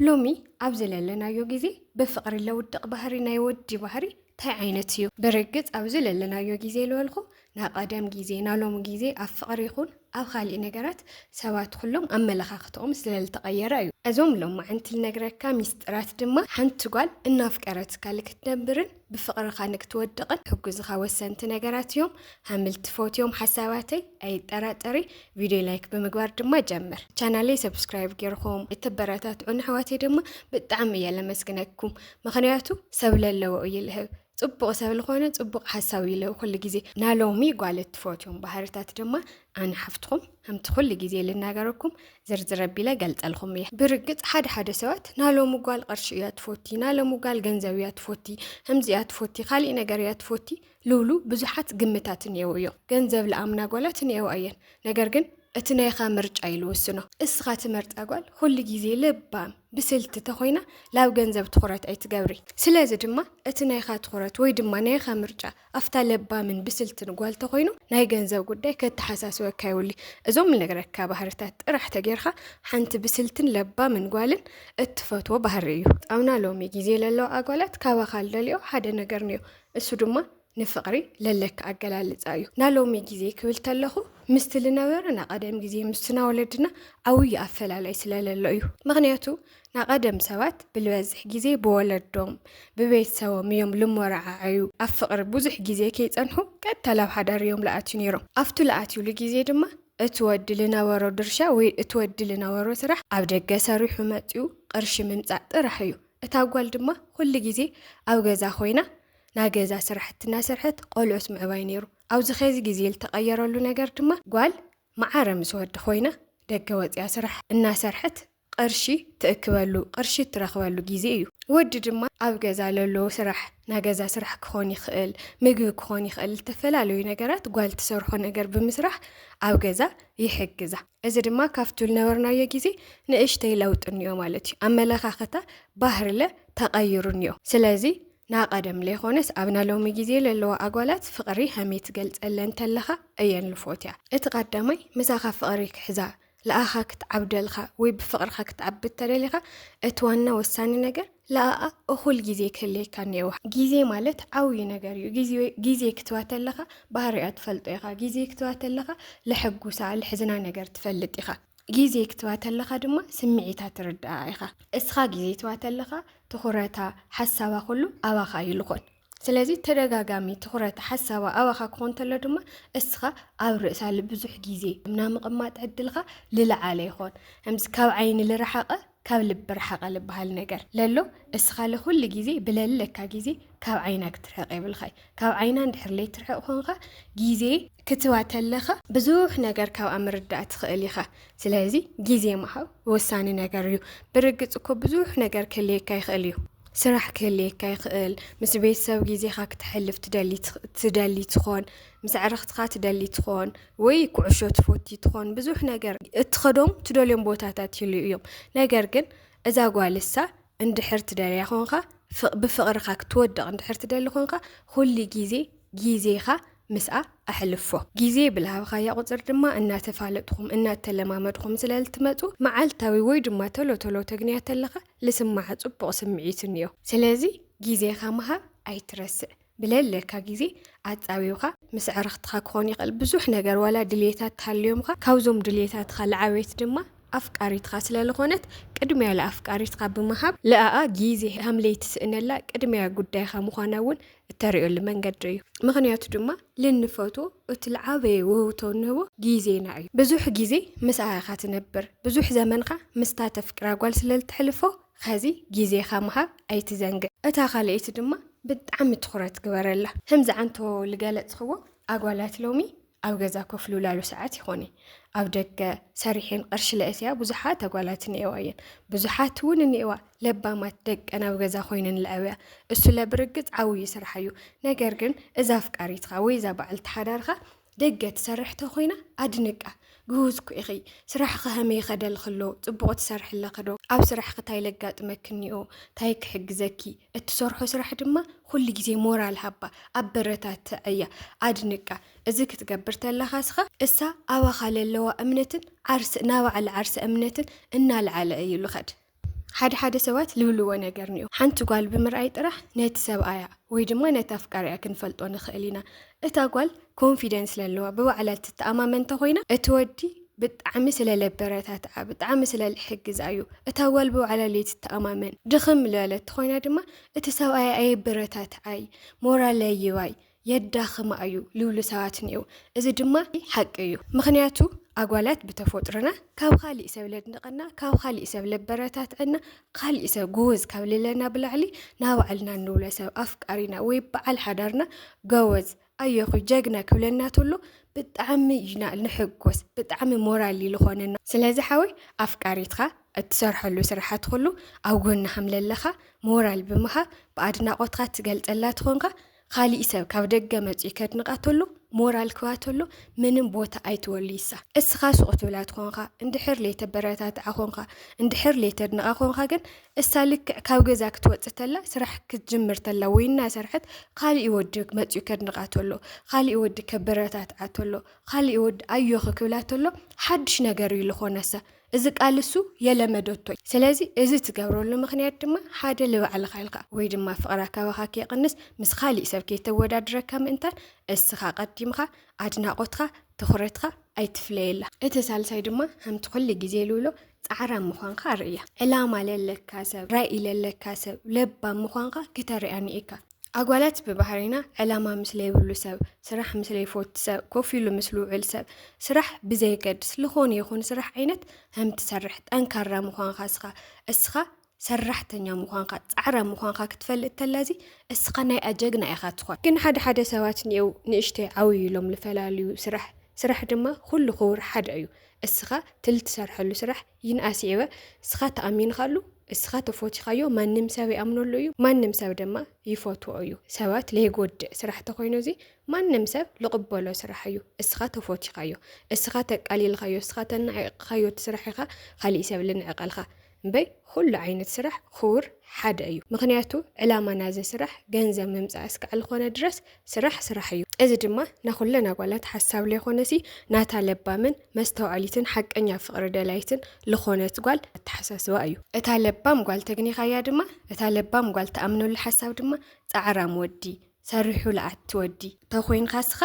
ሎሚ ኣብዚ ለለናዮ ግዜ ብፍቕሪ ለውድቕ ባህሪ ናይ ወዲ ባህሪ እንታይ ዓይነት እዩ? ብርግጽ ኣብዚ ለለናዮ ግዜ ልበልኩ፣ ና ቀደም ግዜ፣ ና ሎሚ ግዜ ኣብ ፍቕሪ ይኹን ኣብ ካልእ ነገራት ሰባት ኩሎም ኣመለኻኽትኦም ስለልተቐየረ እዩ። እዞም ሎማዓንቲ ልነግረካ ሚስጥራት ድማ ሓንቲ ጓል እናፍቀረትካ ልክትነብርን ብፍቕርኻ ንክትወድቕን ሕጉዝኻ ወሰንቲ ነገራት እዮም። ሃምልቲ ፎትዮም ሓሳባተይ ኣይጠራጠሪ። ቪድዮ ላይክ ብምግባር ድማ ጀምር። ቻናለይ ሰብስክራይብ ጌርኩም እተበረታትዑን ኣሕዋተይ ድማ ብጣዕሚ እየ ለመስግነኩም። ምኽንያቱ ሰብ ለለዎ እዩ ልህብ። ጽቡቕ ሰብ ልኾነ ጽቡቕ ሓሳብ እዩ ልህብ ኩሉ ግዜ። ናሎሚ ጓል እትፈትዮም ባህርታት ድማ ኣነ ሓፍትኹም ከምቲ ኩሉ ግዜ ልናገረኩም ዝርዝር ኣቢለ ገልጸልኩም እየ። ብርግጽ ሓደ ሓደ ሰባት ናሎሚ ጓል ቅርሺ እያ ትፎቲ፣ ናሎሚ ጓል ገንዘብ እያ ትፎቲ፣ ከምዚ እያ ትፎቲ፣ ካሊእ ነገር እያ ትፎቲ ልብሉ ብዙሓት ግምታት እኒአው እዮም። ገንዘብ ለኣምና ጓላት እኒአው እየን። ነገር ግን እቲ ናይኻ ምርጫ እዩ ልውስኖ። እስኻ ትመርጻ ጓል ኩሉ ግዜ ለባም ብስልቲ ተኾይና ላብ ገንዘብ ትኹረት ኣይትገብሪ። ስለዚ ድማ እቲ ናይኻ ትኹረት ወይ ድማ ናይኻ ምርጫ ኣብታ ለባምን ብስልትን ጓል ተኾይኑ ናይ ገንዘብ ጉዳይ ከተሓሳስበካ የብሉ። እዞም ልነግረካ ባህርታት ጥራሕ ተጌርካ ሓንቲ ብስልትን ለባምን ጓልን እትፈትዎ ባህሪ እዩ። ጣውና ሎሚ ግዜ ለለዋ ኣጓላት ካባኻ ልደልዮ ሓደ ነገር ንዮ። እሱ ድማ ንፍቕሪ ለለካ ኣገላልጻ እዩ። ናሎሚ ግዜ ክብል ተለኹ ምስቲ ልነበረ ናቐደም ግዜ ምስቲ ናወለድና ዓብዪ ኣፈላላይ ስለለሎ እዩ። ምኽንያቱ ናቐደም ሰባት ብልበዝሕ ግዜ ብወለዶም ብቤተሰቦም እዮም ልሞረዓዓዩ። ኣብ ፍቕሪ ብዙሕ ግዜ ከይጸንሑ ቀጥታ ላብ ሓዳር እዮም ልኣትዩ ነይሮም። ኣብቱ ልኣትዩሉ ግዜ ድማ እቲ ወዲ ልነበሮ ድርሻ ወይ እቲ ወዲ ልነበሮ ስራሕ ኣብ ደገ ሰሪሑ መጺኡ ቅርሺ ምምጻእ ጥራሕ እዩ። እታ ጓል ድማ ኩሉ ግዜ ኣብ ገዛ ኮይና ናገዛ ስራሕቲ እናሰርሐት ቆልዑት ምዕባይ ነይሩ። ኣብዚ ኸዚ ግዜ ልተቐየረሉ ነገር ድማ ጓል መዓረ ምስ ወዲ ኮይና ደገ ወፂያ ስራሕ እናሰርሐት ቅርሺ ትእክበሉ፣ ቅርሺ ትረኽበሉ ግዜ እዩ። ወዲ ድማ ኣብ ገዛ ለሎ ስራሕ፣ ናገዛ ስራሕ ክኾን ይኽእል፣ ምግቢ ክኾን ይኽእል፣ ዝተፈላለዩ ነገራት ጓል ትሰርሖ ነገር ብምስራሕ ኣብ ገዛ ይሕግዛ። እዚ ድማ ካብቱ ልነበርናዮ ግዜ ንእሽተይ ለውጢ እኒኦ ማለት እዩ። ኣመለኻኽታ ባህርለ ተቐይሩ እኒኦ። ስለዚ ናቐደም ለይኾነስ ኣብና ሎሚ ግዜ ለለዋ ኣጓላት ፍቕሪ ሃመይ ትገልጸለን ተለኻ እየን ልፎትያ። እቲ ቀዳማይ ምሳኻ ፍቕሪ ክሕዛ ለኣኻ ክትዓብደልኻ ወይ ብፍቕርኻ ክትዓቢ ተደሊኻ እቲ ዋና ወሳኒ ነገር ለኣኣ እኹል ግዜ ክህልየካ እኒኤዋ። ግዜ ማለት ዓብዪ ነገር እዩ። ግዜ ክትዋ ተለኻ ባህሪኣ ትፈልጦ ኢኻ። ግዜ ክትዋ ተለኻ ልሕጉሳ ልሕዝና ነገር ትፈልጥ ኢኻ። ግዜ ክትዋ ተለኻ ድማ ስምዒታ ትርድኣ ኢኻ። እስኻ ግዜ ትዋ ተለኻ ትኹረታ ሓሳባ ኩሉ ኣባኻ እዩ ልኾን። ስለዚ ተደጋጋሚ ትኹረት ሓሳባ ኣባኻ ክኾን ተሎ ድማ እስኻ ኣብ ርእሳ ልብዙሕ ግዜ ምና ምቕማጥ ዕድልኻ ልለዓለ ይኾን። ከምዚ ካብ ዓይኒ ልረሓቐ ካብ ልቢ ረሓቐ ልበሃል ነገር ለሎ እስኻ ለኩሉ ግዜ ብለለካ ግዜ ካብ ዓይና ክትርሕቕ የብልኻይ። ካብ ዓይና እንድሕር ለይትርሕቕ ኮንኻ ግዜ ክትዋ ተለኻ ብዙሕ ነገር ካብኣ ምርዳእ ትኽእል ኢኻ። ስለዚ ግዜ ምሃብ ወሳኒ ነገር እዩ። ብርግጽ እኮ ብዙሕ ነገር ክህልየካ ይኽእል እዩ። ስራሕ ክህልየካ ይኽእል፣ ምስ ቤተሰብ ግዜኻ ክትሕልፍ ትደሊ ትኽ- ትደሊ ትኾን፣ ምስ ኣዕርኽትኻ ትደሊ ትኾን፣ ወይ ኩዕሾ ትፎቲ ትኾን። ብዙሕ ነገር እትኸዶም ትደልዮም ቦታታት ይህልዩ እዮም። ነገር ግን እዛ ጓል እሳ እንድሕር ትደልያ ኾንኻ፣ ፍቕ- ብፍቕርኻ ክትወድቕ እንድሕር ትደሊ ኾንኻ፣ ኩሉ ግዜ ግዜኻ ምስኣ ኣሕልፎ። ግዜ ብልሃብኻያ ቁጽር ድማ እናተፋለጥኹም እናተለማመድኹም ስለ ልትመጹ መዓልታዊ ወይ ድማ ተሎ ተሎ ተግንያ ተለኻ ልስማዓ ጽቡቕ ስምዒት እኒኦ። ስለዚ ግዜኻ ምሃብ ኣይትረስዕ። ብለለካ ግዜ ኣጻቢብካ ምስ ዕርኽትኻ ክኾን ይኽእል ብዙሕ ነገር ዋላ ድልየታት ተሃልዮምኻ ካብዞም ድልየታትኻ ልዓበየት ድማ ኣፍቃሪትኻ ስለ ልኾነት ቅድሚያ ለኣፍቃሪትኻ ብምሃብ ለኣኣ ግዜ ሃምለይ ትስእነላ ቅድሚያ ጉዳይኻ ምዃና እውን እተርእየሉ መንገዲ እዩ። ምኽንያቱ ድማ ልንፈትዎ እቲ ልዓበየ ውህብቶ እንህቦ ግዜና እዩ። ብዙሕ ግዜ ምስኣ ኢኻ ትነብር። ብዙሕ ዘመንካ ምስታ ተፍቅራ ጓል ስለ ልትሕልፎ ኸዚ ግዜኻ ምሃብ ኣይትዘንግዕ። እታ ካልኣይቲ ድማ ብጣዕሚ ትኹረት ግበረላ። ከምዚ ዓንቶ ልገለጽኽዎ ኣጓላት ሎሚ ኣብ ገዛ ኮፍ ልብላሉ ሰዓት ይኾነ። ኣብ ደገ ሰሪሐን ቅርሺ ለእስያ ብዙሓት ኣጓላት እኒኤዋ እየን። ብዙሓት እውን እኒኤዋ ለባማት ደቀን ኣብ ገዛ ኮይነን ለዕብያ። እሱ ለብርግጽ ዓብዪ ስራሕ እዩ። ነገር ግን እዛ ኣፍቃሪትኻ ወይ እዛ በዓልቲ ሓዳርኻ ደገ ትሰርሕ ተኾይና ኣድንቃ። ግሁዝ እኮ ኢኺ። ስራሕኺ ከመይ ይኸደልኺ ኣሎ? ጽቡቕ ትሰርሒ ኣለኺ ዶ? ኣብ ስራሕኺ ታይ ለጋጥመኪ እኒኦ? ታይ ክሕግዘኪ? እትሰርሖ ስራሕ ድማ ኩሉ ግዜ ሞራል ሃባ፣ ኣበረታትዐያ፣ ኣድንቃ። እዚ ክትገብር ተለኻ እስኻ እሳ ኣባኻ ለለዋ እምነትን ዓርስ ናባዕላ ዓርሰ እምነትን እናልዓለ እዩ ልኸድ። ሓደ ሓደ ሰባት ልብልዎ ነገር ንዮ። ሓንቲ ጓል ብምርኣይ ጥራሕ ነቲ ሰብኣያ ወይ ድማ ነቲ ኣፍቃሪያ ክንፈልጦ ንኽእል ኢና። እታ ጓል ኮንፊደንስ ለለዋ፣ ብባዕላ ትተኣማመን ተኾይና፣ እቲ ወዲ ብጣዕሚ ስለ ለበረታትዓ፣ ብጣዕሚ ስለ ልሕግዛ እዩ። እታ ጓል ብባዕላ ለይትተኣማመን፣ ድኽም ለለት ተኾይና ድማ፣ እቲ ሰብኣያ ኣየበረታትዓይ፣ ሞራል ኣይባይ፣ የዳኽማ እዩ ልብሉ ሰባት እኒአው። እዚ ድማ ሓቂ እዩ። ምኽንያቱ ኣጓላት ብተፈጥሮና ካብ ካሊእ ሰብ ለድንቐና፣ ካብ ካሊእ ሰብ ለበረታትዐና፣ ካሊእ ሰብ ጎበዝ ካብ ልለና ብላዕሊ ናባዕልና እንብሎ ሰብ ኣፍቃሪና ወይ በዓል ሓዳርና ጎበዝ ኣየኹ ጀግና ክብለና ተሎ ብጣዕሚ ኢና ንሕጎስ፣ ብጣዕሚ ሞራል እዩ ዝኾነና። ስለዚ ሓወይ ኣፍቃሪትካ እትሰርሐሉ ስራሓት ኩሉ ኣብ ጎና ከም ለለኻ ሞራል ብምሃብ ብኣድናቖትካ ትገልጸላ ትኾንካ፣ ካሊእ ሰብ ካብ ደገ መጺኡ ከድንቓ ተሎ ሞራል ክባ ተሎ ምንም ቦታ ኣይትወሉ ይሳ። እስኻ ሱቕ ትብላ ትኾንካ፣ እንድሕር ለይተበረታትዓ ኾንካ፣ እንድሕር ለይተድንቓ ኾንካ ግን እሳ ልክዕ ካብ ገዛ ክትወጽእ ተላ፣ ስራሕ ክትጅምር ተላ ወይ እናሰርሐት ካሊእ ወዲ መጺኡ ከድንቓ ተሎ፣ ካሊእ ወዲ ከበረታትዓ ተሎ፣ ካሊእ ወዲ ኣዮኺ ክብላ ተሎ ሓድሽ ነገር እዩ ዝኾነሳ። እዚ ቃል እሱ የለመደቶ እዩ። ስለዚ እዚ ትገብረሉ ምኽንያት ድማ ሓደ ልባዕልኻ ኢልካ ወይ ድማ ፍቕራ ካባኻ ከይቕንስ ምስ ካሊእ ሰብ ከይተወዳድረካ ምእንታን እስኻ ቀዲምኻ ኣድናቖትካ ትኹረትካ ኣይትፍለየላ። እቲ ሳልሳይ ድማ ከምቲ ኩሉ ግዜ ልብሎ ጻዕራም ምዃንካ ርእያ። ዕላማ ለለካ ሰብ፣ ራኢ ለለካ ሰብ፣ ለባም ምዃንካ ክተርእያ ንኢካ። ኣጓላት ብባህሪና ዕላማ ምስ ለይብሉ ሰብ፣ ስራሕ ምስ ለይፈቱ ሰብ፣ ኮፍ ኢሉ ምስ ልውዕል ሰብ፣ ስራሕ ብዘየገድስ ልኾነ ይኹን ስራሕ ዓይነት ከም ትሰርሕ ጠንካራ ምዃንካ እስኻ፣ እስኻ ሰራሕተኛ ምዃንካ፣ ጻዕራም ምዃንካ ክትፈልጥ ተላ እዚ እስኻ ናይ ኣጀግና ኢኻ ትኾን። ግን ሓደ ሓደ ሰባት እኒአው ንእሽተይ ዓብዩ ኢሎም ልፈላልዩ ስራሕ፣ ስራሕ ድማ ኩሉ ክቡር ሓደ እዩ። እስኻ ትልትሰርሐሉ ስራሕ ይንኣስ ይዕበ እስኻ ተኣሚንኻሉ፣ እስኻ ተፎቲኻዮ ማንም ሰብ ይኣምነሉ እዩ፣ ማንም ሰብ ድማ ይፈትዎ እዩ። ሰባት ለይጎድእ ስራሕ ተኾይኑ እዚ ማንም ሰብ ልቕበሎ ስራሕ እዩ። እስኻ ተፎቲኻዮ፣ እስኻ ተቃሊልኻዮ፣ እስኻ ተናዒቕኻዮ እቲ ስራሕ ኢኻ ካሊእ ሰብ ልንዕቐልካ እምበይ ኩሉ ዓይነት ስራሕ ክቡር ሓደ እዩ። ምኽንያቱ ዕላማ ናዚ ስራሕ ገንዘብ ምምፃእ እስካዕ ልኾነ ድረስ ስራሕ ስራሕ እዩ። እዚ ድማ ናኹለን ኣጓላት ሓሳብ ለይኾነሲ ናታ ለባምን መስተውዓሊትን ሓቀኛ ፍቕሪ ደላይትን ልኾነት ጓል ኣተሓሳስባ እዩ። እታ ለባም ጓል ተግኒኻያ ድማ፣ እታ ለባም ጓል ተኣምነሉ ሓሳብ ድማ ጻዕራም ወዲ፣ ሰሪሑ ልኣቲ ወዲ ተኾይንካ እስኻ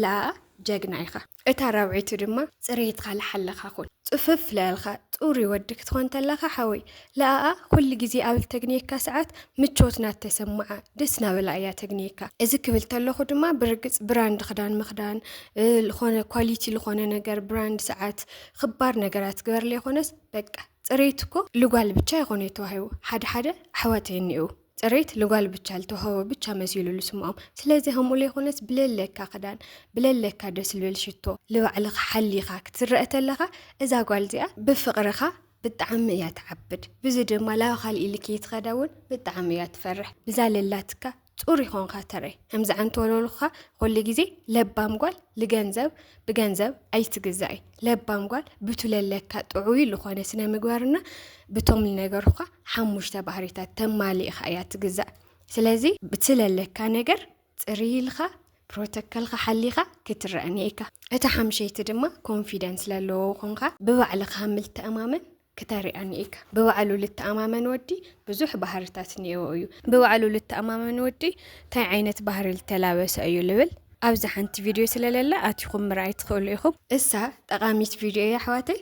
ለኣኣ ጀግና ኢኻ። እታ ራብዐይቲ ድማ ጽሬትካ ልሓለኻ ኩን። ጽፍፍ ለልካ ጽሩይ ወዲ ክትኾን ተለኻ ሓወይ፣ ለኣኣ ኩሉ ግዜ ኣብ ልተግንየካ ሰዓት ምቾት ናተሰምዓ ደስ ናበላ እያ ተግንየካ። እዚ ክብል ተለኹ ድማ ብርግጽ ብራንድ ክዳን ምኽዳን፣ እ፣ ልኾነ ኳሊቲ ልኾነ ነገር ብራንድ ሰዓት ክባር ነገራት ግበር ለይኾነስ በቃ ጽሬት እኮ ልጓል ብቻ ይኾነ ተዋሂቡ። ሓደ ሓደ ኣሕዋት እኒኡ ጽሬት ልጓል ብቻ ልተዋህቦ ብቻ መሲሉ ልስምዖም። ስለዚ ከምኡ ለይኾነስ ብለለካ ክዳን፣ ብለለካ ደስ ልብል ሽቶ፣ ልባዕልኻ ሓሊኻ ክትረአ ተለኻ እዛ ጓል እዚኣ ብፍቕርኻ ብጣዕሚ እያ ትዓብድ። ብዚ ድማ ላብ ካልእ ኢልኪ ትኸዳ እውን ብጣዕሚ እያ ትፈርሕ። ብዛ ለላትካ ጽሩይ ኾንካ ተረይ። ከምዚ ዓንተወለሉኻ ኩሉ ግዜ ለባም ጓል ልገንዘብ ብገንዘብ ኣይትግዛእ። ለባም ጓል ብቱ ለለካ ጥዑይ ልኾነ ስነ ምግባርና ብቶም ልነገርኳ ሓሙሽተ ባህሪታት ተማሊእኻ እያ ትግዛእ። ስለዚ ብቲ ለለካ ነገር ጽርይ ኢልኻ ፕሮቶኮልካ ሓሊኻ ክትረአ እኒኤካ። እታ ሓምሸይቲ ድማ ኮንፊደንስ ለለዎ ኾንካ ብባዕልኻ ምልተኣማመን ክተሪኣ እኒኤካ። ብባዕሉ ልተኣማመን ወዲ ብዙሕ ባህርታት እኒኤዎ እዩ። ብባዕሉ ልተኣማመን ወዲ እንታይ ዓይነት ባህሪ ልተላበሰ እዩ ልብል ኣብዚ ሓንቲ ቪድዮ ስለለላ ኣቲኹም ምርኣይ ትኽእሉ ኢኹም። እሳ ጠቓሚት ቪድዮ እያ ኣሕዋተይ።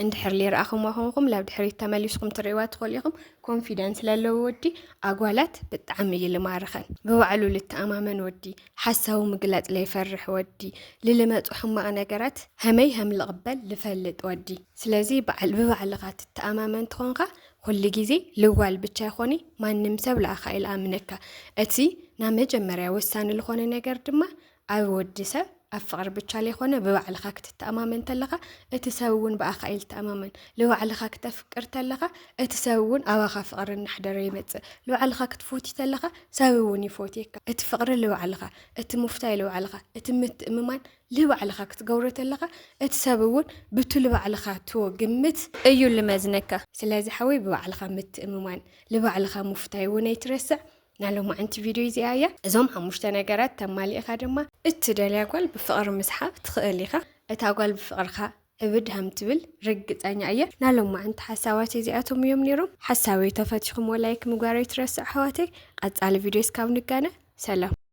እንድሕር ሌርኣኹምዋ ኾንኩም ላብ ድሕሪት ተመሊስኩም ትርእይዋ ትኽእሉ ኢኹም። ኮንፊደንስ ለለዎ ወዲ ኣጓላት ብጣዕሚ እዩ ልማርኸን። ብባዕሉ ልተኣማመን ወዲ፣ ሓሳቡ ምግላጽ ለይፈርሕ ወዲ፣ ልልመጹ ሕማቕ ነገራት ሀመይ ሀም ልቕበል ልፈልጥ ወዲ። ስለዚ በዓል ብባዕልኻ ትተኣማመን ትኾንካ ኩሉ ግዜ ልዋል ብቻ ይኾኒ ማንም ሰብ ለኣኻ ኢልኣምነካ። እቲ ና መጀመርያ ወሳኒ ልኾነ ነገር ድማ ኣብ ወዲ ሰብ ኣብ ፍቕሪ ብቻ ለይኾነ ብባዕልኻ ክትተኣማመን ተለኻ እቲ ሰብ እውን ብኣኻ እዩ ልተኣማመን። ልባዕልኻ ክተፍቅር ተለኻ እቲ ሰብ እውን ኣባኻ ፍቕሪ እናሕደረ ይመጽእ። ልባዕልኻ ክትፎቲ ተለኻ ሰብ እውን ይፎትየካ። እቲ ፍቕሪ ልባዕልኻ፣ እቲ ምፍታይ ልባዕልኻ፣ እቲ ምትእምማን ልባዕልኻ ክትገብሮ ተለኻ እቲ ሰብ እውን ብቱ ልባዕልኻ ትዎ ግምት እዩ ልመዝነካ። ስለዚ ሓወይ ብባዕልኻ ምትእምማን ልባዕልኻ ምፍታይ እውን ኣይትረስዕ። ናይ ሎማዓንቲ ቪድዮ እዚኣ እያ። እዞም ሓሙሽተ ነገራት ተማሊእኻ ድማ እትደልያ ጓል ብፍቕሪ ምስሓብ ትኽእል ኢኻ። እታ ጓል ብፍቕርኻ እብድ ሃም ትብል ርግጸኛ እየ። ናሎም ማዕንቲ ሓሳባት እዚኣቶም እዮም ነይሮም። ሓሳበይ ተፈቲኹም ላይክ ምግባር ኣይትረስዕ ኣሕዋተይ። ቀጻሊ ቪድዮ እስካብ ንጋነ ሰላም።